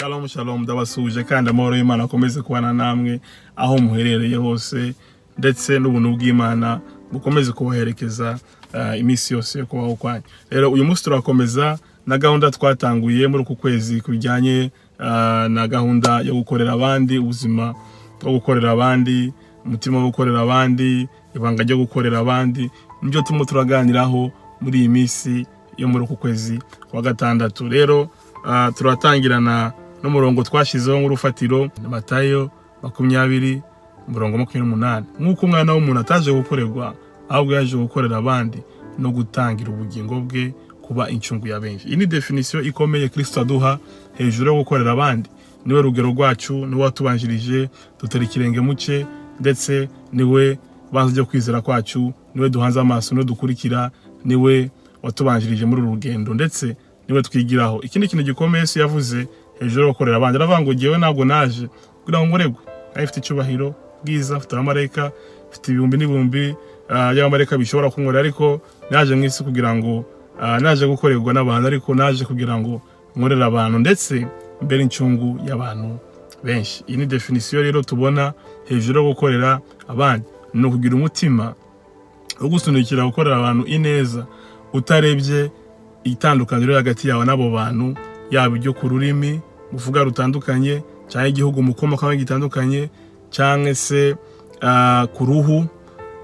Shalom shalom, ndabasuhuje kandi amahoro y'Imana akomeze kubana namwe aho muherereye hose, ndetse n'ubuntu bw'Imana bukomeze kubaherekeza iminsi yose yo kubaho kwanyu. Rero uyu munsi turakomeza na gahunda twatanguye muri uku kwezi ku bijyanye na gahunda yo gukorera abandi, ubuzima bwo gukorera abandi, umutima wo gukorera abandi, ibanga ryo gukorera abandi. Nibyo turimo turaganiraho muri iyi minsi yo muri uku kwezi kwa gatandatu. Rero turatangirana n'umurongo twashyizeho nk'urufatiro, Matayo 20 umurongo 28: "Nk'uko Umwana w'umuntu ataje gukorerwa, ahubwo yaje gukorera abandi no gutangira ubugingo bwe kuba incungu ya benshi." Iyi ni définition ikomeye Kristo aduha hejuru yo gukorera abandi. Niwe rugero rwacu, niwe watubanjirije, dutera ikirenge mu cye, ndetse niwe banza ryo kwizera kwacu, niwe duhanze amaso, niwe dukurikira, niwe watubanjirije muri uru rugendo, ndetse niwe twigiraho. Ikindi kintu gikomeye Yesu yavuze hejuru yo gukorera abandi, aravuga ngo: "Jyewe ntabwo naje kugira ngo nkorerwe." Nari mfite icyubahiro, bwiza, mfite abamarayika, mfite ibihumbi n'ibihumbi by'abamarayika bishobora kunkorera, ariko naje mu isi kugira ngo naje gukorerwa n'abantu, ariko naje kugira ngo nkorere abantu, ndetse mbere incungu y'abantu benshi. Iyi ni définition rero tubona hejuru yo gukorera abandi: ni ukugira umutima wo gusunikira gukorera abantu ineza, utarebye itandukaniro riri hagati yawe n'abo bantu, yaba ibyo ku rurimi muvuga rutandukanye, cyangwa igihugu mukomokamo gitandukanye, cyangwa se ku ruhu.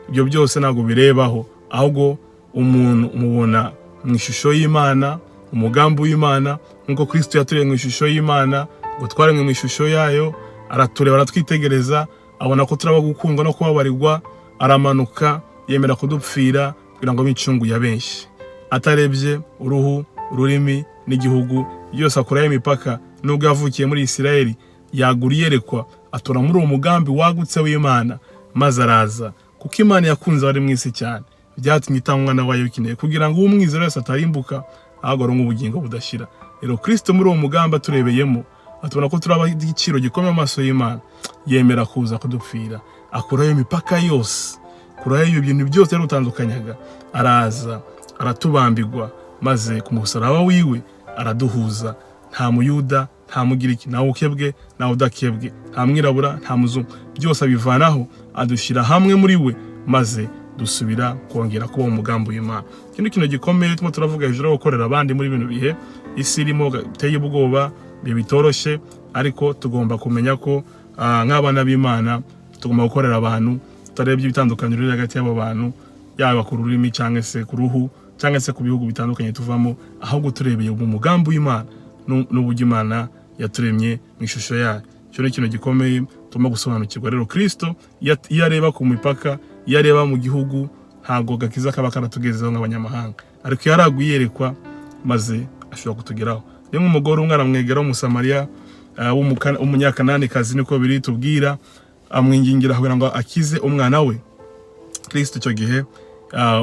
Ibyo byose ntabwo birebaho, ahubwo umuntu umubona mu ishusho y'Imana, umugambi w'Imana. Nk'uko Kristo yaturemye mu ishusho y'Imana, ngo twaremwe mu ishusho yayo, aratureba, aratwitegereza, abona ko turaba gukundwa no kubabarirwa, aramanuka yemera kudupfira kugira ngo abe incungu ya benshi, atarebye uruhu, ururimi n'igihugu. Byose akuraho imipaka. Nubwo yavukiye muri Isirayeli, yagura iyerekwa, atora muri uwo mugambi wagutse w'Imana, maze araza, kuko Imana yakunze abari mu isi cyane, byatumye itanga Umwana wayo w'ikinege, kugira ngo umwizera wese atarimbuka, ahubwo aronke ubugingo budashira. Rero Kristo muri uwo mugambi aturebeyemo, atubona ko turi igiciro gikomeye mu maso y'Imana, yemera kuza kudupfira, akuraho imipaka yose, akuraho ibyo bintu byose yarutandukanyaga, araza aratubambigwa, maze ku musaraba wiwe araduhuza. Nta Muyuda, nta Mugiriki, nta ukebwe, nta udakebwe, nta mwirabura, nta muzungu, byose abivanaho, adushyira hamwe muri we, maze dusubira kongera kuba umugambi w'Imana. Ikindi kintu gikomeye turimo turavuga hejuru yo gukorera abandi muri bino bihe isi irimo biteye ubwoba, ibihe bitoroshye, ariko tugomba kumenya ko nk'abana b'Imana tugomba gukorera abantu tutarebye ibitandukaniro riri hagati y'abo bantu, yaba ku rurimi cyangwa se ku ruhu cyangwa se ku bihugu bitandukanye tuvamo, ahubwo turebeye mu mugambi w'Imana n'uburyo Imana yaturemye mu ishusho yayo. Icyo ni ikintu gikomeye tugomba gusobanukirwa. Rero Kristo iyo areba ku mipaka, iyo areba mu gihugu, ntabwo gakiza kaba karatugezeho nk'abanyamahanga, ariko iyo araguye iyerekwa, maze ashobora kutugeraho. Rimwe umugore umwe aramwegera w'Umusamariya, w'Umunyakananikazi, niko biri tubwira, amwingingira kugira ngo akize umwana we. Kristo icyo gihe,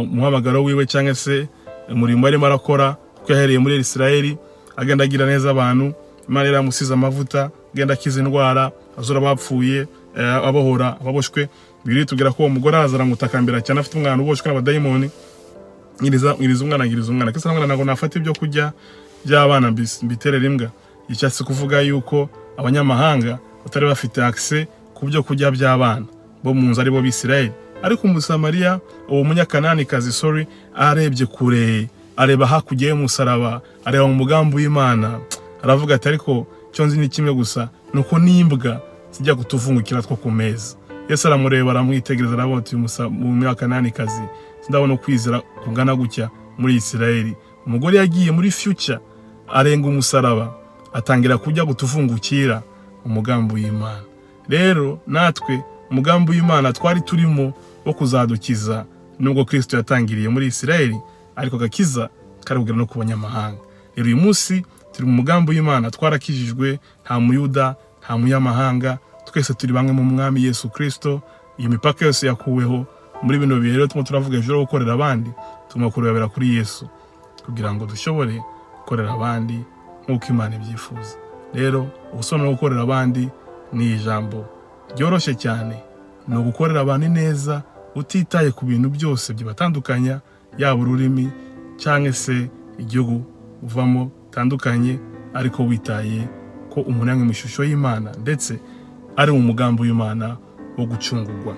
umuhamagaro wiwe cyangwa se umurimo arimo arakora, kuko yahereye muri Isirayeli agenda agira neza abantu, Imana yaramusize amavuta, agenda akiza indwara, azura abapfuye, abohora ababoshwe. Bibiri tubwira ko uwo mugore araza aramutakambira cyane, afite umwana uboshwe n'abadayimoni: "Nkiriza, nkiriza umwana, nkiriza umwana." Kristo aramubwira: "Ntabwo nafata ibyo kurya by'abana mbiterera imbwa." Ishatse kuvuga yuko abanyamahanga batari bafite accès ku byo kurya by'abana bo mu nzu, aribo b'Isirayeli. Ariko Umusamariya, uwo Munyakananikazi, sorry, arebye kure, areba hakurya y'umusaraba, areba mu mugambi w'Imana, aravuga ati: "Ariko icyo nzi ni kimwe gusa, ni uko n'imbwa zijya kutuvungukira two ku meza." Yesu aramureba, aramwitegereza, aravuga ati: "Mu Munyakananikazi, sindabona ukwizera kungana gutya muri Isirayeli." Umugore yagiye muri future, arenga umusaraba, atangira kujya gutuvungukira umugambi w'Imana. Rero natwe umugambi w'Imana twari turimo wo kuzadukiza, nubwo Kristo yatangiriye muri Isirayeli, ariko agakiza kari kugera no ku banyamahanga. Rero uyu munsi turi mu mugambi w'Imana, twarakijijwe, nta Muyuda, nta munyamahanga, twese turi bamwe mu Mwami Yesu Kristo. Iyo mipaka yose yakuweho. Muri bino bihe rero turimo turavuga hejuru yo gukorera abandi, tugomba kurebera kuri Yesu kugira ngo dushobore gukorera abandi nk'uko Imana ibyifuza. Rero ubusobanuro bwo gukorera abandi ni ijambo ryoroshye cyane: ni ugukorera abantu neza utitaye ku bintu byose bibatandukanya, yaba ururimi cyangwa se igihugu uvamo bitandukanye, ariko witaye ku ko umuntu yaremwe mu ishusho y'Imana, ndetse ari mu mugambi w'Imana wo gucungurwa.